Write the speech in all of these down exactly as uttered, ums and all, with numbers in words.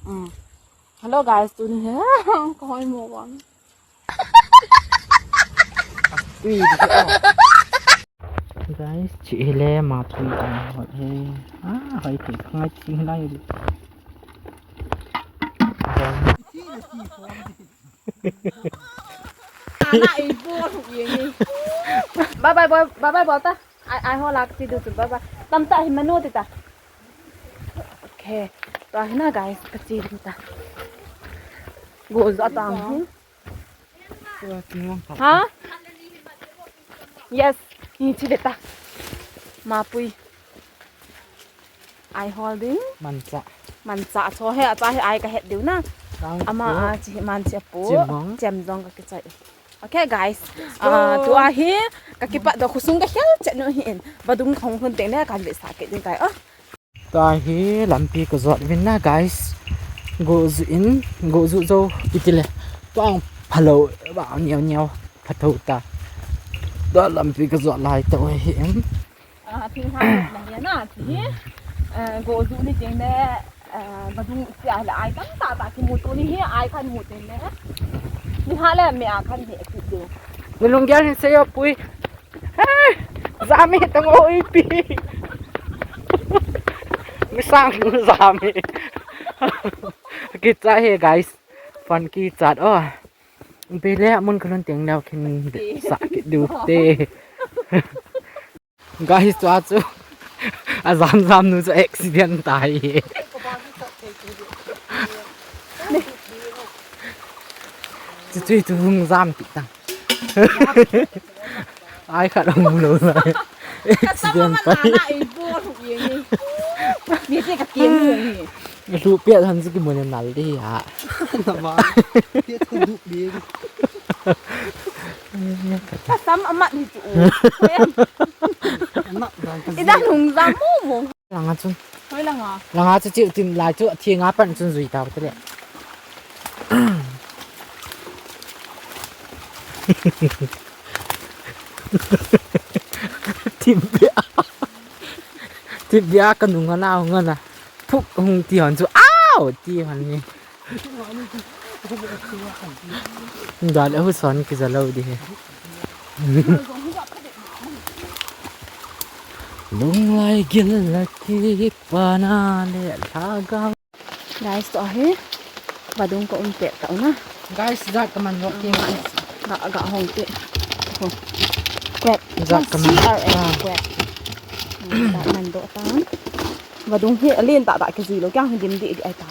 Mm. Hello guys, tuni hi ka hoi mo bang. Guys, chi hile ma pui kan hoi he. Ah, hoi thei khangai chi lai. Ana ei bol hu ye ni. Bye bye bol, bye bye bol ta. Ai, ai ho lak chi du chu, bye bye. Tam ta hi manu ti ta. Okay. Tua hi na guys, ka chi du ta. Go za ta. Hmm? Ha? Yes, hi chi de ta. Ma pui. Ai hol ding. Mancha. Mancha cho he, acha he ai ka het diu na. Kang Ama pu. A chi man chi pu. Chim hong. Chem jong ka kichai. Okay, guys. Let's go. Ah, tua hi ka kipat doh khosung ka khel chet nu hi in. Vadung khong hun teng le kan ve sa ke ding tai. Oh. Tua hi lampi ka jot vin na, guys. Go ju in, go ju jo kiti le. Tua ang phalo ba niau niau phatho ta. Tua lampi ka jot lai ta hi em. Ah, thing ha na hi na, thi. Eh, go ju ni teng le, eh, vadung sia le ai tam ta ta ki mu tu ni hi ai khan mu teng le. Ni ha le me a khan ni ki du. Ni lunggel hin se yo pui. Hey, jami tang oi pi. Mi sang lu jami. Kicha he guys. Fun kichat oh. Bele mun kalun teng leo khin sa ki du te. Guys, tua chu. A jam jam nu chu accident tai. Chu chu chu hung jam ti tang. Ai khat hung lo lai. Accident tai. Ana ei bol hu ye ni. Ni te ka ti mu ni. Lu pia han chu ki mun nal di ha. Na ba. Pia chu du bi. Ka sam amat hi chu. Amat dang ka. Ida nung jam mo mo. Langa chun. Hoi langa. Langa chu chiu tin lai chu thi nga pan chun jui ta te le. Tip bia. Tip bia ka nung ana hung ana. Thuk hung ti hon chu. Au! Ti hon ni. Dal a hu son ki jalo di he. Lunglai gil la ki pana le lhagao. Guys, to ahi. Vadung ko um pet ta una. Guys, jat ka man lo ki. Ga, ga hong ti. Ho. Kwet. Jat ka man. C R F, ah. Kwet. Jat man do tan. Vadung hi alen ta ta ki jui lo kyang hi dim di di ai ta.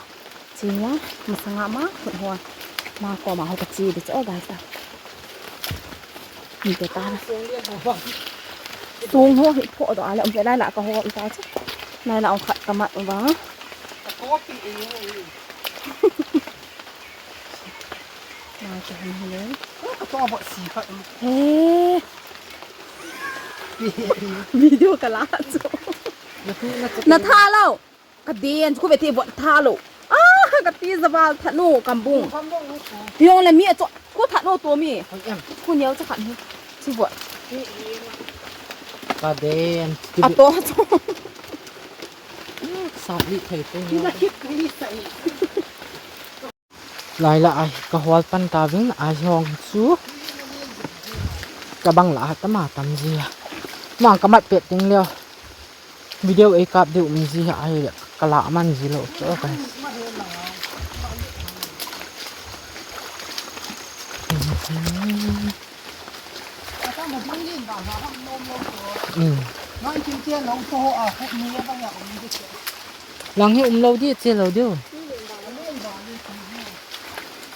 Chi nia, masanga ma, hut ho. Ma ko ma ho ka chi di cho, guys, ta. Ni te ta na. Tung ho hi pho do ale, um, lai la ka ho ta chi. Lai la um khat ka mat um ba. Ma ke hin hin le. Ka to ba si khat. He. Video ka la cho. Na tha lo. Ka den, khu ve ti vot tha lo. Ah, ka ti javal tha no, kambung. Kambung no. Yong le mi a cho, khu tha no to mi. Oi, em. Khu neo cha khat ni. Chi vot. Ka den. A to cho. Sa li thei te ni. Ni na khit ni sa i. Lai la ai, ka hol pan ta vin, ai hong chu. Ka bang la, tama tam ji a. Mang ka mat pet ting leo. Video ei kap diu um ji a, ai ka la man ji lo. So, guys. Mm. Lang hi um lo di, che lo diu.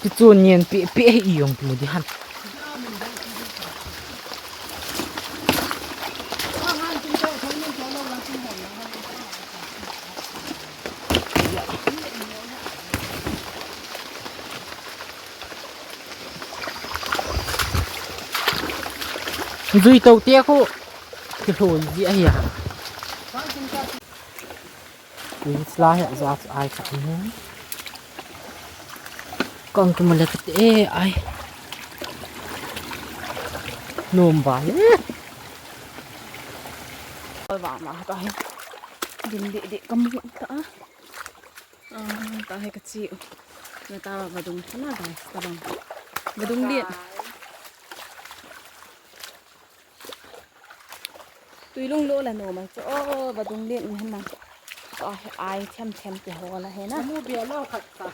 Ti chu nian pi, pi hi i yong tu di han. Jui to te khu kilhoi ji ahi a. Insla he ja ai ka ni. Kong ki mole ka te ai. Nom ba le. Oi ba ma ka he. Din de de ka mu ta. Ah, ta he ka chi u. Na ta vadung na guys, ta bang. Vadung lian. Tui lung lo la no mai chu. Oh, vadung lian ni hana. Chu a he ai them them kihol a he na. Mu bia lo khat ta.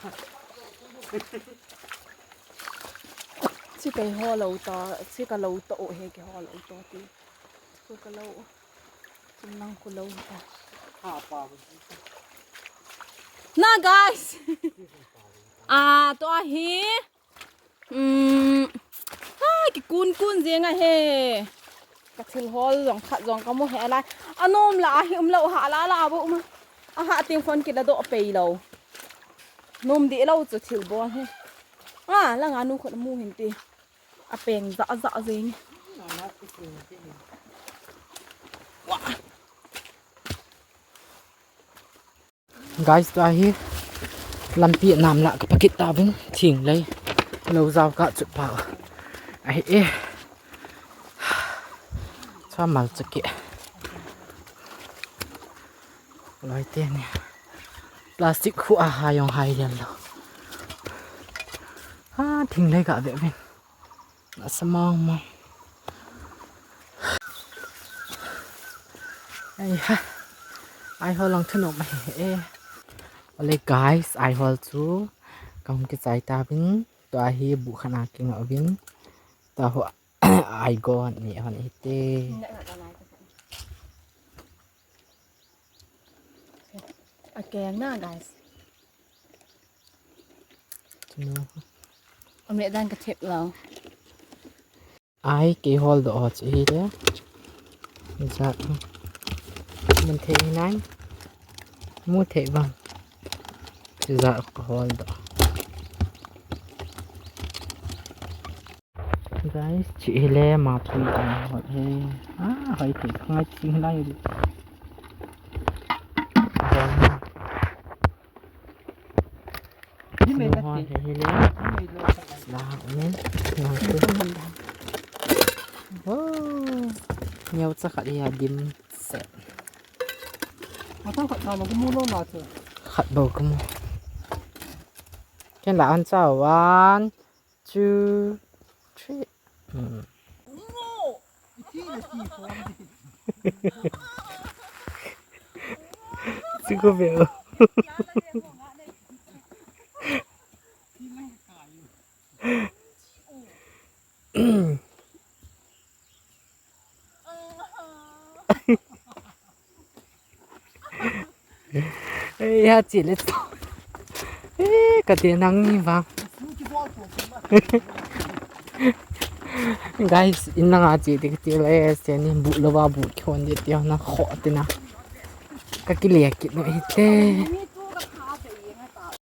Chi kihol lo ta, chi ka lo ta o he kihol lo ta ti. Chu ka lo. Chun lang khu lo ta. Ha pa bu. Na guys. Ah, to ahi. Um, ha, kikun kun jeng a he. Ka thil hol jong khat jong ka mu he lai. Anom la ahi um lo ha la la bu ma. A ha ting phone kila do pei lo. Nom di lo chu thil bol he. Ah, la nga nu khut mu hin ti. A peng ja ja jeng. Guys, tua hi lampi nam la ka pakit ta vin thing lei. Lo jao ka chut pa. Ahi e. Cha mal chake. Loi te ni. Plastic khu a ha jong hai lian lo. Ha, thing lei ka ve vin. Asa mong mong. Ai ha. Ai ho lang thano mai e. Ole guys, ai hol chu. Ka hung kichai ta vin. Tua hi bu khana kinga vin. Tua ho ai go ni hon ite. A keng na guys. Chino. Ame dan ka thep lo. Ai, kei hol do ho chu hi le. Ja. Mun thei hi nai. Mu thei bang. Chu ja ka hol do. Guys, chi hi le ma pui ka hol he. Ah, hoi thei khangai chi nai. Hi mai la te. Hi le. Hi mai lo sa la. La ha ne. Na te. Wow. Neo cha khat ya dim se. Atang khat na lo kumu lo la te. Khat bo kumu. Ken la an cha one, two, three. Hmm. Sigo veo. Ei, ha chi le. Ei, ka te nang ni vang. Guys, in langa chi te ka ti le, se ni bu lo va bu khon de ti na kho te na. Ka ki le ki no hi te.